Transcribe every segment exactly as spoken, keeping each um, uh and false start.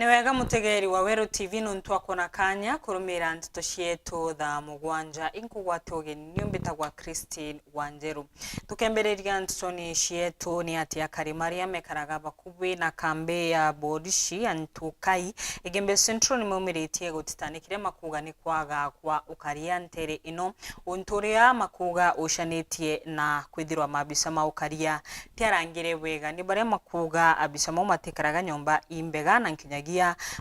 Ni wega mutegeeri wa Weru T V nuntu akwona kanya kurumira nteto cietu thaa mugwanja. Inkugwate ugeni, niu mbitagwa Christine Wanjeru. Tukembiriria ntetoni cietu, ni ati akari maria mekaraga bakubi na kambi ya borishi ya Ntukai, Igembe Central, nimaumiritie gutitanikire makuga ni kwaga kwa ukaria ntere ino, untu uria makuga ucanitie na kwithirwa maabisa ma ukaria tiarangire bwega. Ni baria makuga abisa mau matikaraga nyomba imbega, na nkinyagia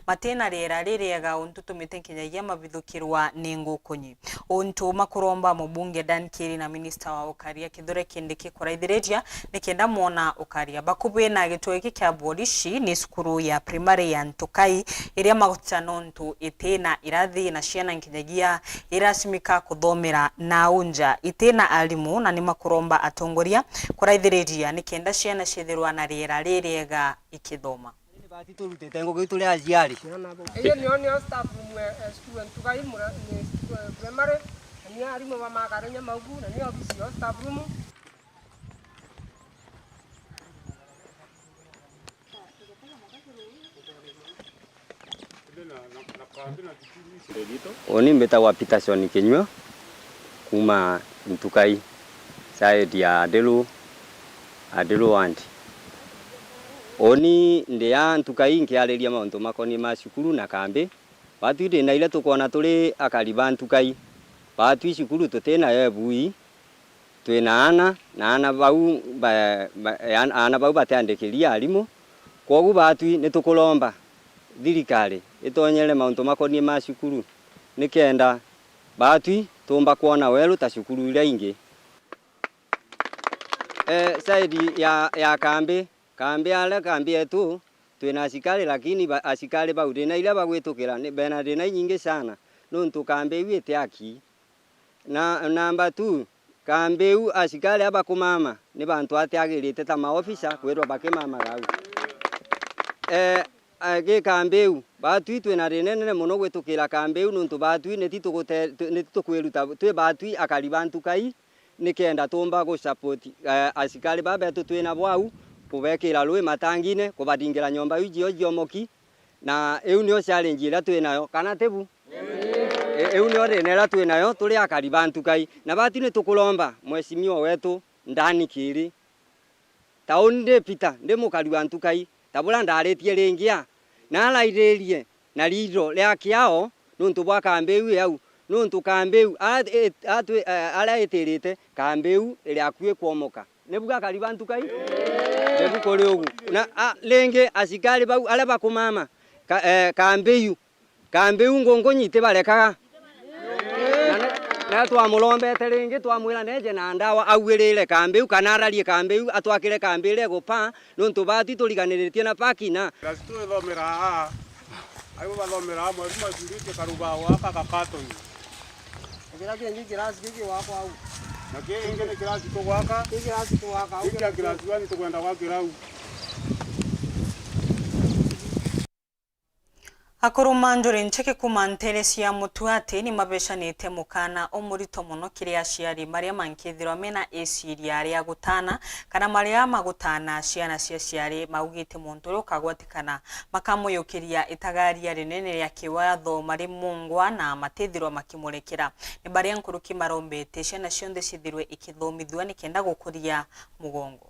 matina riera ririega, untu utumite nkinyagia mabithukirwa ni ngukunyi. Untu makuromba mubunge Dan Kiri na minista wa ukaria Kithure Kindiki kuraithiriria nikenda mwona ukaria. Bakubi na gituo giki kia borishi ni cukuru ya primary ya Ntukai, iria magutita nontu itina irathi na ciana nkinyagia iracimika kuthomera nau nja itina arimu, na ni makuromba atongoria kuraithiriria nikenda ciana ciithirwa na riera ririega ikithoma. Ni baati turutite ngugi turi aciari. Iyo niyo, niyo staff room, eh, eh, cukuru ya Ntukai mura-, ni cukuru ya primary, na ni arimu bamakaragia mauku, na ni ofisi yo staff room. Uni mbitagwa Peterson Kinyua, kuma Ntukai, side ya Adiru, Adiru ward. Uni ndi aa Ntukai nkiariria mauntu makoniĩ ma cukuru na kambi. Baatwi ndi na iria tukwona turi akari ba Ntukai. Baatwi cukuru tuti nayo ebui, twina aana, na aana bau ba, ba, aana bau batiandikiri arimu. Kwogu baatwi ni tukuromba thirikari itonyere mauntu makoniĩ ma cukuru, nikenda baatwi tuumba kwona weru ta cukuru iria ingi. Eh, side ya, ya kambi, kambi aria kambi yetu, twina asikari, lakini ba, asikari bau thina iria bagwitukira ni, bena thina inyingi sana, nontu kambi iu iti aki. Na, number two, kambi iu asikari aba bakumama ni bantu atiagirite ta maofisa kwithirwa bakimamaga au. Eh, eh, gi kambi iu, baatwi twina thina inene mono gwitukira kambi iu, nontu baatwi niti tugute-, tu-, niti tukwiruta twi baatwi akari ba Ntukai, nikenda tuumba gu support, eh, asikari baa betu twinabo au, kubekira rui matangine, kubathingira nyomba iu cio ciomoki, na iu nio challenge iria twinayo, kana ti bu? I-, iu nio thina iria twinayo turi akari ba Ntukai. Na baatwi ni tukuromba mheshimiwa wetu Ndani Kiri, ta uni ndi Peter, ndi mukari wa Ntukai, ta buria ndaritie ringi a, na arairirie na riitho ria kiao nontu bwa kambi iu i au, nontu kambi iu, a-, i-, atwi-, a-, aria itirite, kambi iu iri akui kwomoka. Nibu akari ba Ntukai? Nibu kuri ugu. Na, a, ringi asikari bau aria bakumama, ka-, eh, kambi iu, kambi iu ngungunyi itibarekaga. Na ni-, na twamurombete ringi, twamwira neeje na ndawa, auirire kambi iu, kana ararie kambi iu, atwakire kambi iria igupaa, nontu baatwi turiganiritie na paki na. Kirasi tu ithomera aa, aibo bathomera aa, mwarimu athurite karubao gaka ga carton. Na kiria kingi kirasi giki gwakwa au. Na kii ingi ni kirasi tugwaka. Kii kirasi tugwaka au. Giki kia kirasi one tukwenda gwakira au. Akuru ma njuri ncheke kuuma nteere cia Mutuati ni mabecanite mukana umurito mono kiri aciari baria mankithirwa mena iciria ria gutana kana maria magutana ciana cia aciari maugite muntu uria ukagwatikana makamuyukiria itagaria rinene ria kiwatho mari mungwa na matithirwa makimurekera. Ni baria nkuruki marombete ciana cionthe cithirwe ikithomithua nikenda gukuria mugongo.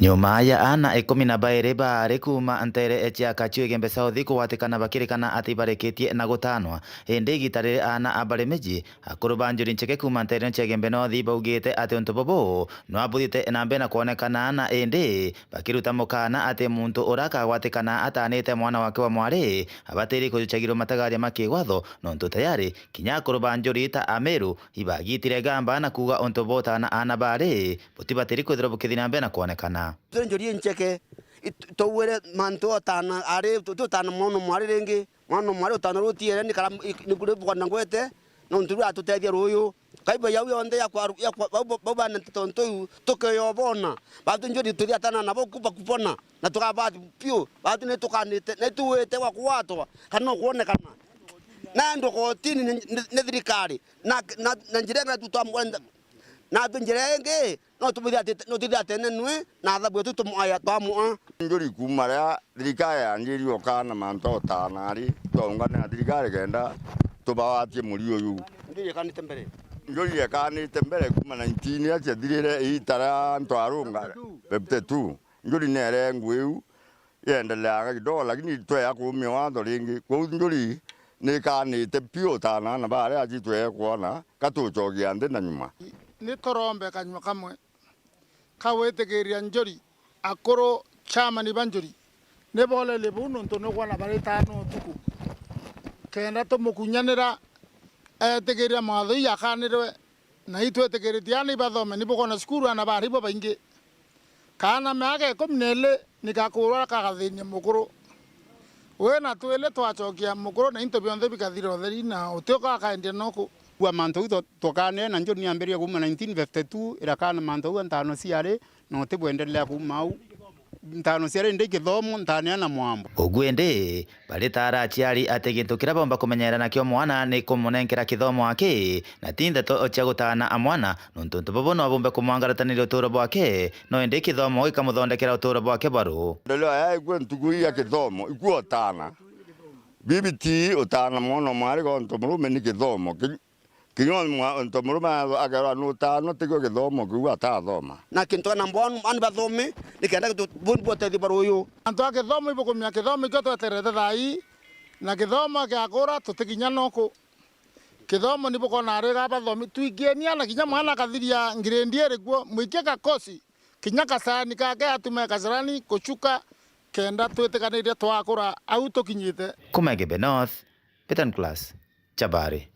Nyuma ya aana ikumi na bairi baari kuuma nteere cia Kachu Igembe South kugwatikana bakirikana ati ibarikitie na gutanwa, indi igita riri aana a bari miji, akuru ba njuri ncheke kuuma nteere cia Igembe North baugite ati untu bubu nwabuthite na mbere na kwonekana, na indi bakiruta mukana ati muntu uria akagwatikana atanite mwana wake wa mwari abatiri kujuchagirwa matagaria ma kigwatho, nontu tayari kinya akuru ba njuri ta Amiru ibagitire gamba na kuuga untu butana aana bari butibatiri kwithirwa bukithi na mbere na kwonekana. Turi njuri incheke, it-, twaugire mantu otana ari, tu-, tutana mwana mwari ringi, mwana mwari utana rutiere ni kara, i-, ni kuri bukona ngwete, nontu rwa atutethia ruyu. Kaiba yau yonthe ya kwa, ya kwa, bau, bau, bau bana tontu iu, tukeyobona. Batu njuri tuthi atana nabo kuba kubona, na tukabati piu, batu ni tukanite, ni tuwite gwa kuwatwa, kana no kwonekana. Na ndo kotini ni, ni, ni thirikari, na, na, na njira ing'ana tu twamwenda, Natwi njira ingi, no tumwithia ati, no twithia atene nwe, na athabu yetu tumwaya twamwa. Njuri kuuma riria thirikari yanjirie ukaana mantu utana ari, twaungana na thirikari kenda tubawatie muri uyu. Njuri ekanite mbere. Njuri ekanite mbere kuuma nineteen iria ciathirire iita ria antu arunga fifty two. Njuri nere nguiu, iendeleaga kidogo, lakini twea kuumia watho ringi. Kwou njuri nikanite piu utana na baria aji twee kwona ka tucokia nthi na nyuma. Ni turombe kanyua kamwe ka gwitikiria njuri, akuru chairman ba njuri ni borerie buu nontu nukwona bari tano utuku, kenda tumukunyanira etikiria mawatho ii akanirwe. Na itwetikiritie aana ibathome, ni bukwona cukuru aana bari babaingi. Kaana miaka ikumi na iiri ni gakurwa kagathinia mukuru. Wi na twili twacokia mukuru na into bionthe bikathira utheri na uti ukakaendia noku. Kwa mantu jau twa-, twakanire na njuri niambiririe kuuma nineteen fifty two, irakana mantu jau ntano ciari, na uti bwendelea kuuma au. Ntano ciari ndi kithomo, ntaneana mwambo. Ugu indi, baritaara aciari ati gintu kiria boomba kumenyeera nakio mwana ni kumunenkera kithomo aki, na ti ndeto cia gutaana a mwana, nontu untu bubu no bumbe kumwangarataniria utuuro bwake, no indi kithomo gikamuthondekera utuuro bwake bwaru. Ndeleo ya ikue ntuku ii ya kithomo, ikue utaana. Bibi ti utaana mwana o mwari gontu murume ni kithomo. Ki-, Kinya mwa-, untu murume akerwa ni utaano, tikio kithomo kiu atathoma. Na kintu na mbwanu, ani bathome, nikenda tu-, bundi bwa utethio bwa ruyu. Antu a kithomo ibukumia kithomo ikio tweterete thaa ii, na kithomo giakura tutikinya noku. Kithomo ni bukona ari ga bathomi, twikieni ana kinya mwana akathiria ngiredi iri kuo, mwikie gakosi, kinya kasaani kake atume kacarani kuchuka, kenda twitikanirie twakura au tukinyite. Kuma Igembe North, Betan Class, Chabari.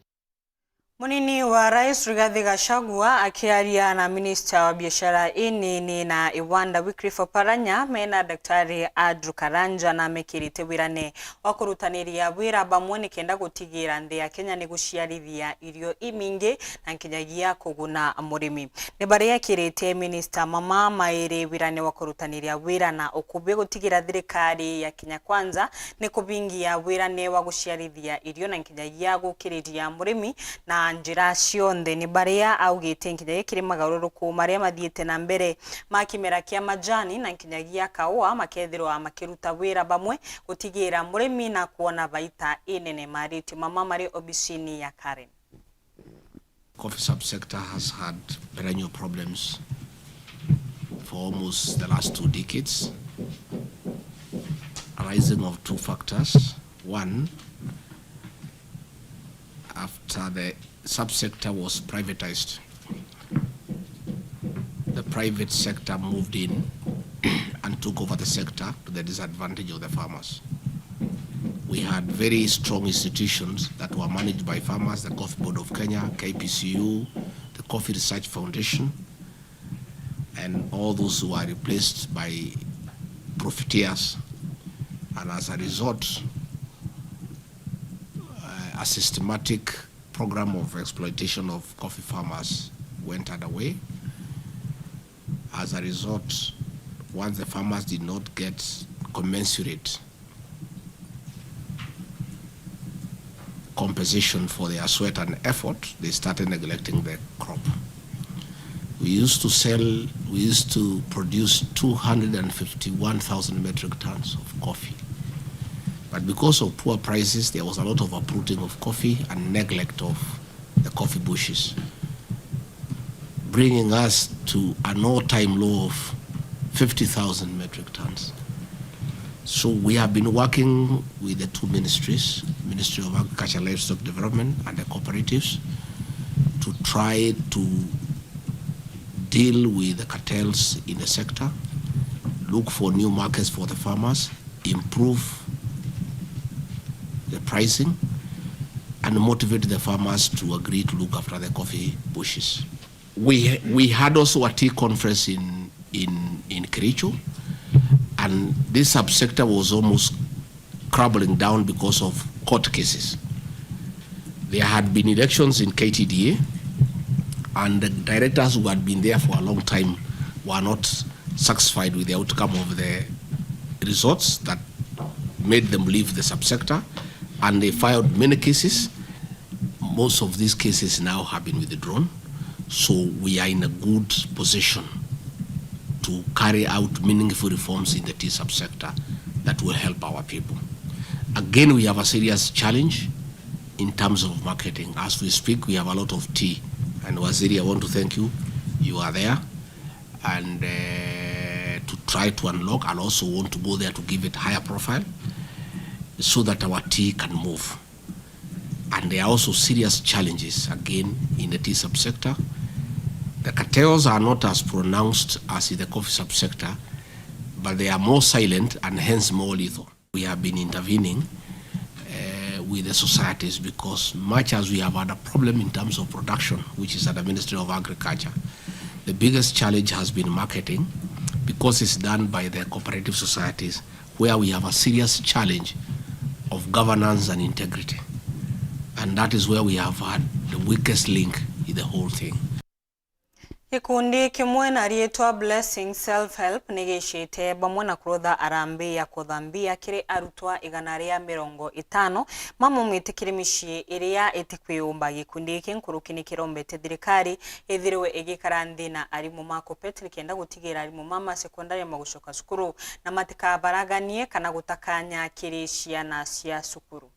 Munini wa Rais Rigathi Gachagua akiaria na minista wa biashara inini na iwanda Wycliffe Oparanya mena Daktari Andrew Karanja na mekirite wirane wa kurutaniria wira bamwe nikenda gutigira nthi ya Kenya ni guciarithia irio imingi na nkinyagia kuguna murimi. Ni baria ekirite minista mama mairi wirane wa kurutaniria wira na ukubi gutigira thirikari ya Kenya Kwanza ni kubingia wirane wa guciarithia irio na nkinyagia gukiriria murimi na njira cionthe. Ni baria augite nkinyagia kiri magaruruku maria mathiite na mbere ma kimera kia majani na nkinyagia kaua makethirwa makiruta wira bamwe gutigira murimi na kuona baita inene. Maritio mama mari obisini ya Karen. Coffee subsector has had perennial problems for almost the last two decades, arising of two factors. One, after the subsector was privatized, the private sector moved in and took over the sector to the disadvantage of the farmers. We had very strong institutions that were managed by farmers, the Coffee Board of Kenya, K P C U, the Coffee Research Foundation, and all those who were replaced by profiteers. And as a result, uh, a systematic program of exploitation of coffee farmers went underway. As a result, once the farmers did not get commensurate compensation for their sweat and effort, they started neglecting the crop. We used to sell, we used to produce two hundred and fifty-one thousand metric tons of coffee. But because of poor prices, there was a lot of uprooting of coffee and neglect of the coffee bushes, bringing us to an all-time low of fifty thousand metric tons. So we have been working with the two ministries, Ministry of Agriculture, Livestock Development and the cooperatives, to try to deal with the cartels in the sector, look for new markets for the farmers, improve the pricing, and motivate the farmers to agree to look after the coffee bushes. We, we had also a tea conference in, in, in Kericho, and this subsector was almost crumbling down because of court cases. There had been elections in K T D A, and the directors who had been there for a long time were not satisfied with the outcome of the results that made them leave the subsector, and they filed many cases. Most of these cases now have been withdrawn. So we are in a good position to carry out meaningful reforms in the tea subsector that will help our people. Again, we have a serious challenge in terms of marketing. As we speak, we have a lot of tea. And Waziri, I want to thank you. You are there. And, uh, to try to unlock, and also want to go there to give it higher profile so that our tea can move. And there are also serious challenges, again, in the tea subsector. The cartels are not as pronounced as in the coffee subsector, but they are more silent and hence more lethal. We have been intervening, uh, with the societies, because much as we have had a problem in terms of production, which is at the Ministry of Agriculture, the biggest challenge has been marketing, because it's done by the cooperative societies, where we have a serious challenge of governance and integrity. And that is where we have had the weakest link in the whole thing. Gikundi kimwe na riitwa Blessing Self Help ni gicite bamwe na kurutha arambi ya kuthambia kiri arutwa igana ria mirongo itano mamwe mwitikiri micii iria itikwiyumba. Gikundi giki nkuruki ni kirombete thirikari ithirwe igikara nthi na arimu ma KUPPET nikenda gutigira arimu ma masekondari magucoka cukuru na matikabaraganie kana guta kanya kiri ciana cia cukuru.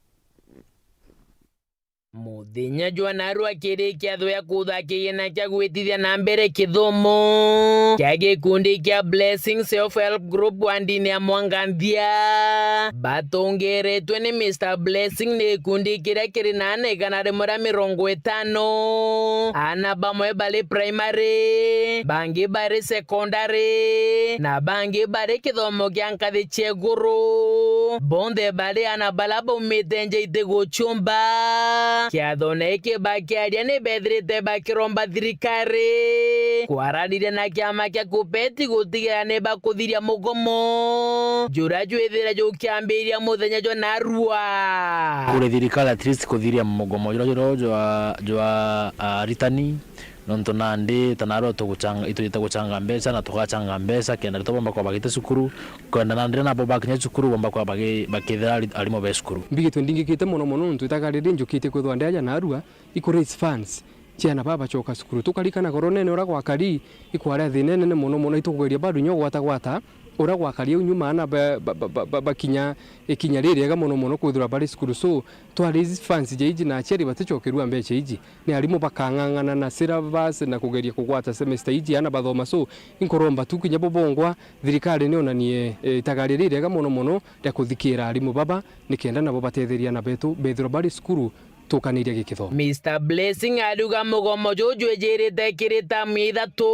Muthenya jwa narua kiri kiatho gia kutha kigina kia gwitithia na mbere kithomo kia gikundi kia Blessing Self Help Group wandini ya Mwanganthia, batongeretwe ni Mister Blessing, ni gikundi kiria kiri na ana igana rimwe ria mirongo itano. Ana bamwe bari primary, bangi bari secondary, na bangi bari kithomo kia nkathi cia iguru. Bonthe bari ana baria baumite nja iti gucumba. Kiathone giki bakiaria ni bethirite bakiromba thirikari kwaraniria na kiama kia KUPPET gutigira ni bakuthiria mugomo juria jwithire jukiambiria muthenya jwa narua. Kuri thirikari at least kuthiria mugomo juria, juria jwa, jwa, ah, aritani, nontu nandi ta narua tuguchanga, itujite guchanga mbeca na tugachanga mbeca kenda aritwa bomba kwaba bagite cukuru, kwenda nandi riria nabo bakinya cukuru bomba kwaba bagi-, bakithira ari-, arimu be cukuru. Mbigitwe ndingikite mono mono nontu itaga riri njukitie kwithwa ndi aja narua iku raise funds ciana baba bacoka cukuru. Tukarikana koronene uria gwakari, ikwaria thina inene mono mono, itukugeria bado inya ugwata gwata uria gwakari au nyuma ana ba-, ba-, ba-, ba-, ba-, bakinya ikinya ririega mono mono kwithirwa bari cukuru. So, twa raise funds ja iji na aciari baticokerua mbeca iji, ni arimu bakang'ang'ana na syllabus na kugeria kugwata semester iji ana bathoma. So, inkuromba tu kinya bo bongwa thirikari nionanie, eh, itagaria ririega mono mono ria kuthikira arimu baba, nikenda nabo batetheria ana betu bethirwa bari cukuru tukaniria gikithomo. Mister Blessing ariuga mugomo juju jwijirite kiri tamu ithatu,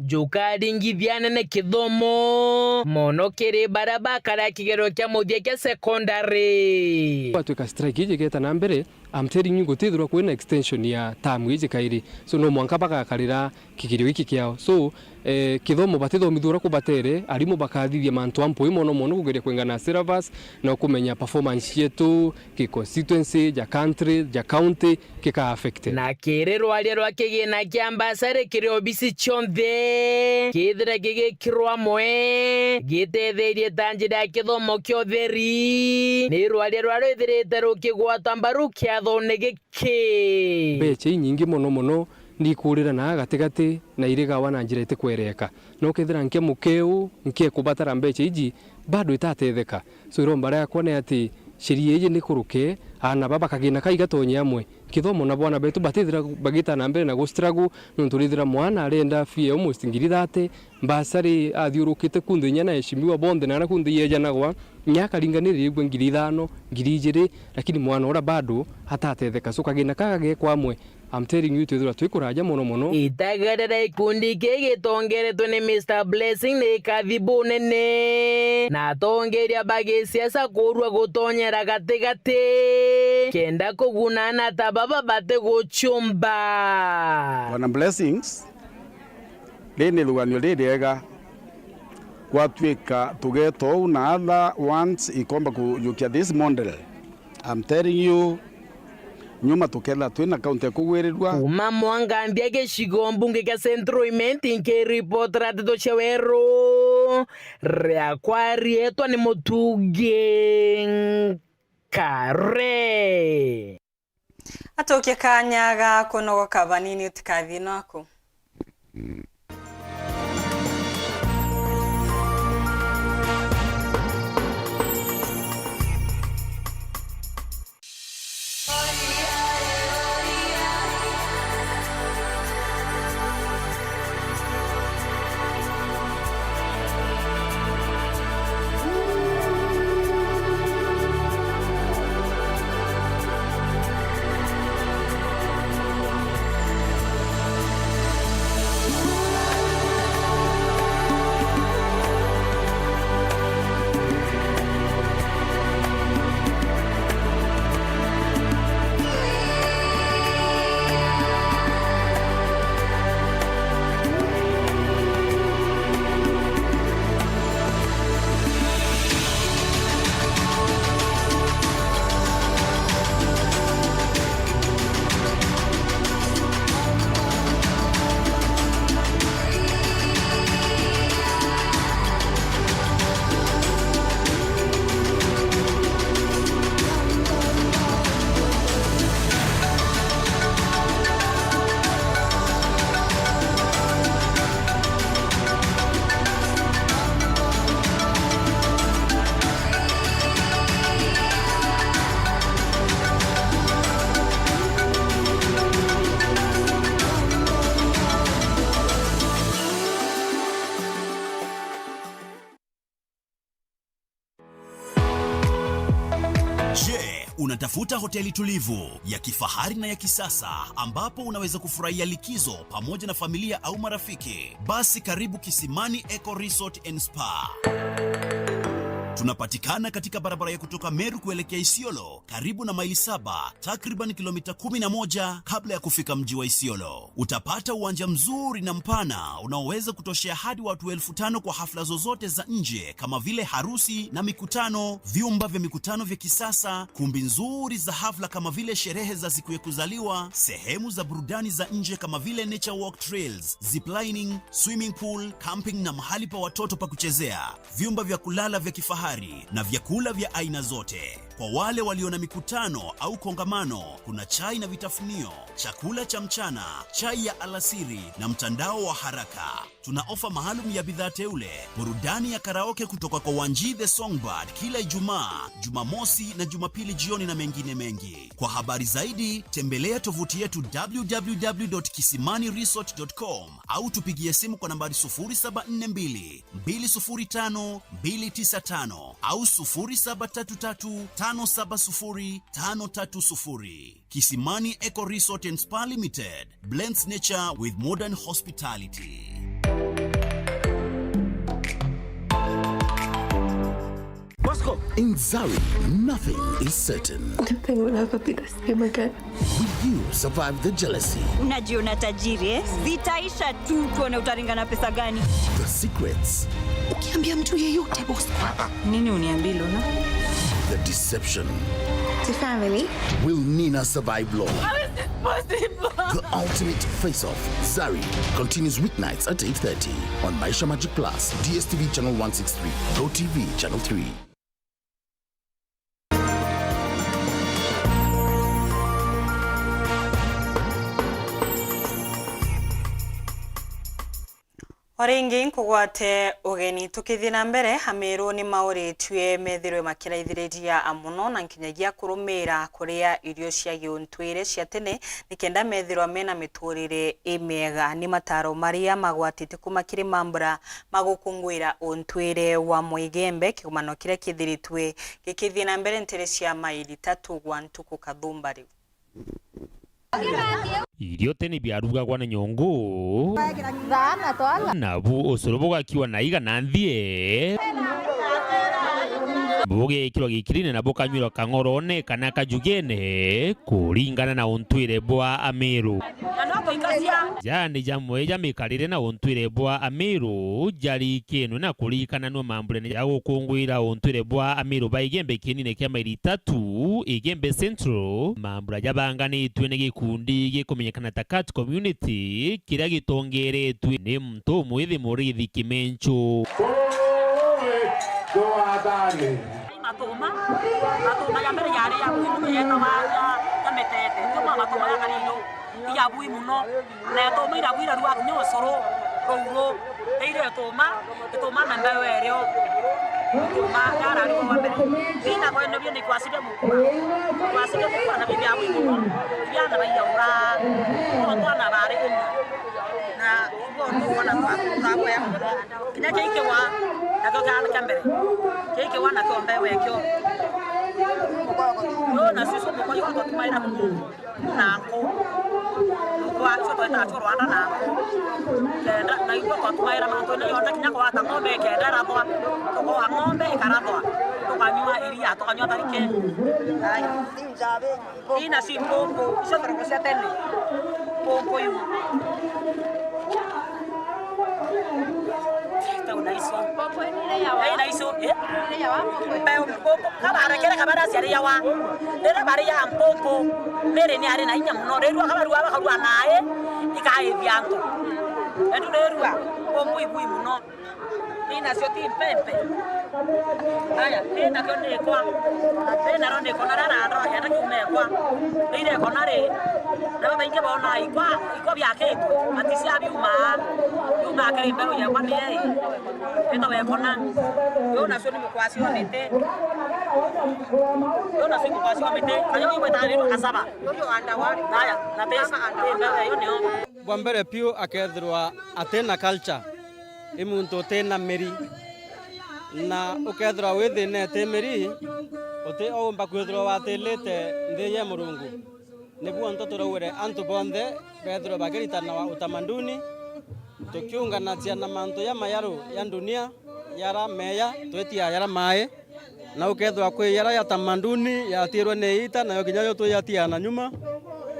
jukaringithia anene kithomo, mono kiri baria bakaria kigerio kia muthia kia secondary. Gwatuika strike iji igeta na mbere, I'm telling you, gutithirwa kwina extension ya tamu iji kairi. So, no mwanka bagakarira kigerio giki kiao. So, eh, kithomo batithomithua uria kubatere, arimu bakathithia mantu a mpui mono mono kugeria kwingana syllabus na kumenya performance yetu ki constituency, ja country, ja county, kika affected. Na kiri rwaria rwa kigina kia mbasari kiri obisi cionthe, kithire gigikirwa amwe, gitetherie ta njira ya kithomo kia utheri, ni rwaria rwa rwithirite rukigwata mbaru kiathone giki. Mbeca inyingi mono mono ni ikurira na gatigati na irigawa na njira itikwereka. No kethira nkia mukeu, nkia kubatara mbeca iji, bado itatetheka. So, iromba riakwa ni ati sheria iji ni kuruke, ana ba bakagina ka igatonye amwe. Kithomo na bwana betu batithira bagita na mbere na gu struggle, nontu rithira mwana arenda fee almost ngiri thirty, mbasari athiurukite kunthe inya na eshimiwa bonthe na aria kunthe iejanagwa, inya akaringanirira igwe ngiri ithano, ngiri ijiri, lakini mwana uria bado atatetheka. So, kagina ka gagekwa amwe, I'm telling you, twithirwa twi kuraja mono mono. Itagaria ria gikundi kii gitongeretwe ni Mister Blessing ni ikathi bunene, na atongeria ba gisiasa kurua gutonyera gatigati, kenda kuguna ana ta baba batigucumba. Bwana Blessings, riri ni ruganio ririega, gwatuika tugeta uu na other ones ikomba kujukia this model. I'm telling you, nyuma tukethira twina kaunti ya kugwirirua. Kuma Mwanganthia gicigo mbunge kia Central Imenti, nkiripotera ndeto cia weru, riakwa rietwa ni Mutungi Nkare. Atukie kanya ga kunogoka banini, utikathie naku. Je, unatafuta hoteli tulivu, ya kifahari na ya kisasa ambapo unaweza kufurahia likizo pamoja na familia au marafiki? Basi karibu Kisimani Eco Resort and Spa. Tunapatikana katika barabara ya kutoka Meru kuelekea Isiolo, karibu na maili saba, takriban kilomita kumi na moja kabla ya kufika mji wa Isiolo. Utapata uwanja mzuri na mpana unaoweza kutoshea hadi watu elfu tano kwa hafla zozote za nje kama vile harusi na mikutano, vyumba vya mikutano vya kisasa, kumbi nzuri za hafla kama vile sherehe za siku ya kuzaliwa, sehemu za burudani za nje kama vile nature walk trails, ziplining, swimming pool, camping na mahali pa watoto pa kuchezea, vyumba vya kulala vya kifahari na vyakula vya aina zote. Kwa wale walio na mikutano au kongamano, kuna chai na vitafunio, chakula cha mchana, chai ya alasiri na mtandao wa haraka. Tuna ofa maalum ya bidhaa teule, burudani ya karaoke kutoka kwa Wanji the Songbird kila Ijumaa, Jumamosi na Jumapili jioni na mengine mengi. Kwa habari zaidi, tembelea tovuti yetu w w w dot kisimani resort dot com au tupigie simu kwa nambari sufuri saba nne mbili, mbili sufuri tano, mbili tisa tano au sufuri saba tatu tatu, tano saba sufuri, tano tatu sufuri. Kisimani Eco Resort and Spa Limited blends nature with modern hospitality. Bosco. In Zari, nothing is certain. Nothing will ever be the same again. Will you survive the jealousy? Unajiona tajiri, eh? Zitaisha tu, tuone utaringa na pesa gani. The secrets. Ukiambia mtu yeyote, boss. Nini uniambie, Lola? The deception. The family. Will Nina survive, Lola? How is this possible? The ultimate face-off, Zari, continues weeknights at eight thirty on Maisha Magic Plus, D S T V channel one six three, Go T V channel three. O ringi nkugwate ugeni. Tukithii na mbere, Amiru ni mauritue methirwe makiraithiriria mono na nkinyagia kurumira kuria irio cia giuntwire cia tene, nikenda methirwa mena miturire imiega. Ni mataro maria magwatite kuma kiri mambura ma gukunguira untwire wa Muigembe, kigomano kiria kithiritwe gikithii na mbere ntere cia maili tatu gwa ntuku kathumba riu. Irio tene biarugagwa na nyungu. Nabu ucuru bugakiwa na iga na nthie. Bugekirwa gikirine na bukanyuirwa kang'orone kana kajugene kuringana na untwire bwa Amiru. Jani jamwe ja mikarire na untwire bwa Amiru jarikenwe na kurikananua mambura-ini ja gukunguira untwire bwa Amiru ba Igembe kienine kia maili itatu, Igembe Central. Mambura jabanganitue ni gikundi gikumenyekana ta Cat Community, kiria gitongeretue ni muntu umwithi Muriithi Kimenchu. Matuma, matuma ya mbere yari ya mwitu yetawa ya, ya Itete, ituma matumaga karindo, iya bui muno, na ituma ira bwira rwa kinya ucuru, ruu ru, ira ituma, ituma na mbeu erio, ituma yarari wa mbere. Ina kwa ndio ni kwasiria mukura, kwasiria mukura na bibi ya bui muno, biana baiya ura, kwa twana bari ina, na ibo ndio wana kwa, kwa kwa ya. Kinya kiu kiwa, nakio kia, kia mbere. Kiu kiwa nakio mbere wekio. Yo na susu mukwa yo twatumaira na nku. Mukwa icio twetaga tu Rwanda na nku. Kenda, na igua twatumaira mantu-ini yonthe kinya kwata ng'ombe ikenda irathwa. Tukoa ng'ombe ikarathwa. Tukanyua iria, tukanyua tharike. Ai. Ina si mpumpu, icio thoroko cia tene. Mpumpu iu. Tau na icio. Mpumpu iri ria wa? Ina icio, eh? Iri ria wa mpumpu? Mpe mpumpu, kabarekere kabara ciari ya wa. Rira bari ya mpumpu, miri ni ari na inya muno. Rirua kabarua bakarua nae, ikaithia antu. Endu rirua, mpumpu ibui muno. Inacio ti mpempe. Aya, inakio ni ikwa. Inaro ni ikona rara ndo akenda kiume kwa. Ire ikona ri. Na babaingi bona ikwa, ikwa biakitwe. Matisia biuma. Biuma kiri mbeu ya kwa ni ei. Ito wekona. Yo nacio ni mukwasi wa miti. Yo nacio ni mukwasi wa miti. Ayo igwe tari kasaba. Aya, na pesa. Yo ni yo. Bwa mbere piu akethirwa atina culture, i muntu utina miri, na ukethirwa withinete miri, uti oumba kwithirwa watilite nthi ya Murungu. Nibu untu turaugire antu bonthe bethirwe bakiritanawa utamaduni, tukiunganacia na mantu jamajaru ja ndunia, jara meja, twitia jara mai. Na ukethirwa kwi jaria ya tamaduni yatiirwe ni iita, nayo kinya yo twiyatia na nyuma,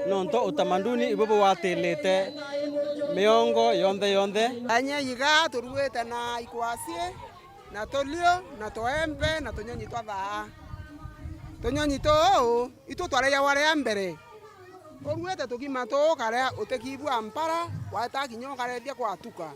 nontu utamaduni ibu bugwatilite miongo yonthe yonthe. Anya iga turuite na ikwasi, na tulio, na tuembe, na tunyonyi twa thaa. Tunyonyi tuu, itu twariagwa ria mbere. Uruite tugima tuu ukaria utikibua mpara, waeta kinya ukarethia kwatuka.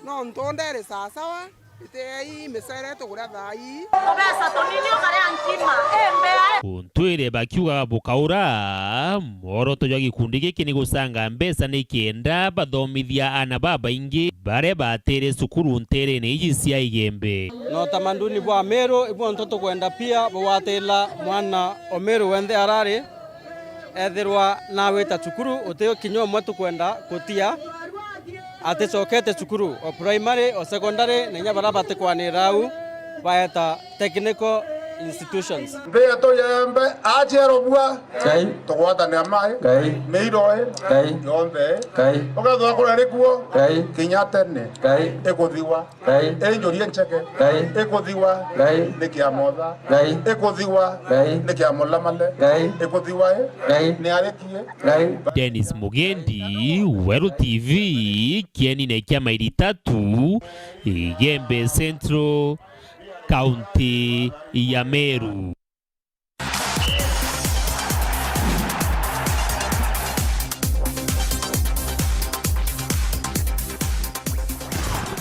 Nontu nderi sawasawa. Iti ii micere tugura thaa ii. Tubeca tunini ukaria nkima, imbea. Untwire bakiuga bukaura, mworoto jwa gikundi giki ni gucanga mbeca nikenda bathomithia aana babaingi baria batire cukuru nterene iji cia Igembe. Na utamaduni bwa Meru, ibu ntu tukwenda pia bugwatila mwana o Meru wenthe arari. Ethirwa nawita cukuru, uti kinya umwe tukwenda kutia aticokete cukuru, o primary, o secondary, na inya baria batikwanira au, baeta technical institutions. Nthi yetu yembe, aciarwa bua, Ngai. Tugwatanira mai, Ngai. Miiro ii, Ngai. Yonthe, Ngai. Ukethirwa kuria rikuo, Ngai. Kinya tene, Ngai. Ikuthiwa. Ngai. Injurie ncheke. Ngai. Ikuthiwa. Ngai. Ni kia motha. Ngai. Ikuthiwa. Ngai. Ni kia mulamale. Ngai. Ikuthiwa i. Ngai. Ni arikie. Ngai. Dennis Mugendi, Weru T V, Kienine kia Maili Tatu, Igembe Central, County ya Meru.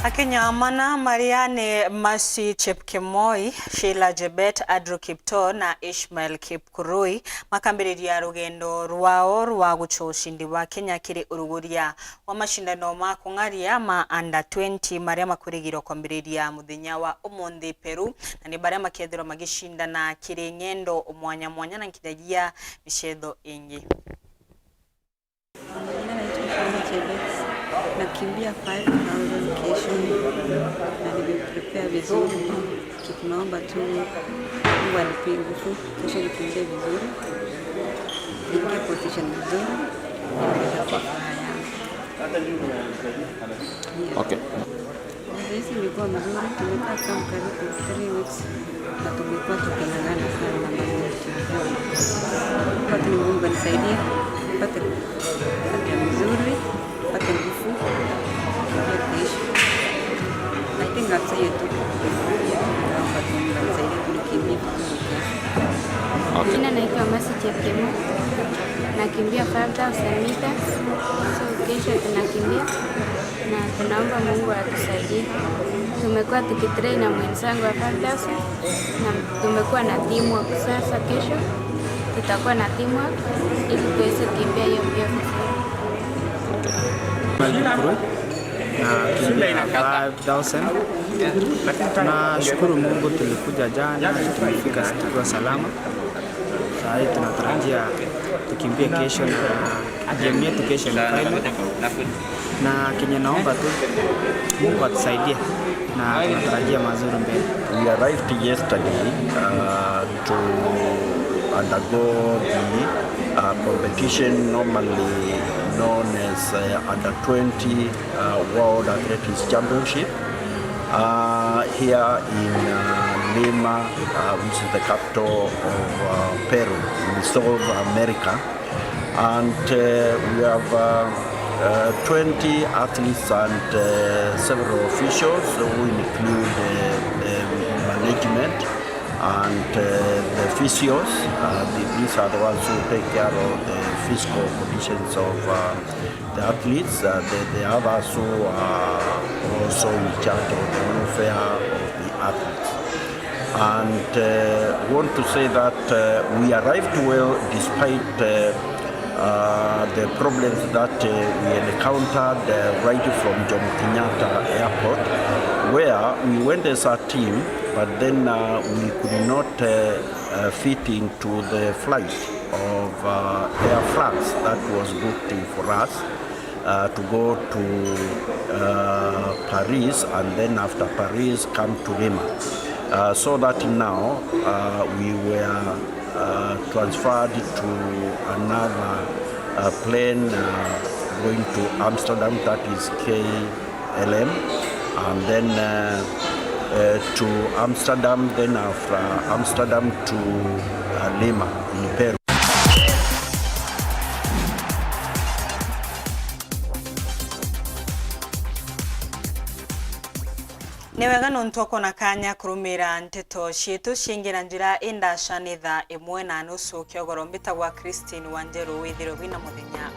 Akenya mana maria ni Mercy Chepkemoi, Sheila Chebet, Andrew Kiptoo na Ishmael Kipkurui makambiriria rugendo rwao rwa gucua ucindi bwa Kenya kiri uruguria wa macindano ma kung'aria ma under twenty maria makurigirwa kwambiriria muthenya wa umunthi Peru, na ni baria makethirwa magicindana kiri ng'endo mwanya mwanya na nkinyagia micetho ingi. Kwa majina naitwa Shona Chebet. Nakimbia five thousand kesho na nimeprepare vizuri. Tunaomba tu Mungu anipee nguvu, kesho nikimbie vizuri, niingie position nzuri, niweze kuwa furaha yangu. Yes. Okay. Mazoezi imekuwa mzuri, tumekaa kama karibu three weeks na tumekuwa tuking'ang'ana sana na mazoezi. Kwa tu ni Mungu anisaidie, nipate afya mzuri, nipate nguvu, nikimbie kesho. I think that's it tu. Naomba tu Mungu anisaidie tu nikimbie vizuri kesho. Okay. Jina naitwa Mercy Chepkemoi. Nakimbia five thousand meters. So, kesho tunakimbia. Na tunaomba Mungu atusaidie. Tumekuwa tukitrain na mwenzangu wa five thousand, na tumekuwa na team work sasa kesho. Itakuwa na teamwork ili tuweze kukimbia hiyo mbio vizuri. Nashukuru na kukimbia five thousand. Nashukuru Mungu, tulikuja jana, tumefika tukiwa salama. Saa hii tunatarajia tukimbie kesho na game yetu kesho ni final. Na kenye naomba tu, Mungu atusaidie na tunatarajia mazuri mbele. We arrived yesterday, uh, to undergo the, uh, competition normally known as, uh, under twenty, uh, World Athletics Championship, uh, here in, uh, Lima, uh, which is the capital of, uh, Peru, in South America. And, uh, we have, uh, uh, twenty athletes and, uh, several officials who include, uh, uh, management and, uh, the physios. Uh, the, these are the ones who take care of the physical conditions of, uh, the athletes. Uh, the, the others who are also in charge of the welfare of the athletes. And, uh, want to say that, uh, we arrived well despite, uh, uh, the problems that, uh, we encountered, uh, right from Jomo Kenyatta Airport, where we went as a team, but then, uh, we could not, uh, uh, fit into the flight of, uh, Air France that was booked for us, uh, to go to, uh, Paris, and then after Paris, come to Lima. Uh, so that now, uh, we were, uh, transferred to another, uh, plane, uh, going to Amsterdam, that is K L M, and then, uh, uh, to Amsterdam, then after Amsterdam to, uh, Lima in Peru. Ni wega nontu ukwona kanya kurumira nteto cietu ciingi na njira indaca. Ni thaa imwe na nusu kiogoro. Mbitagwa Christine Wanjeru, withirwe wina muthenya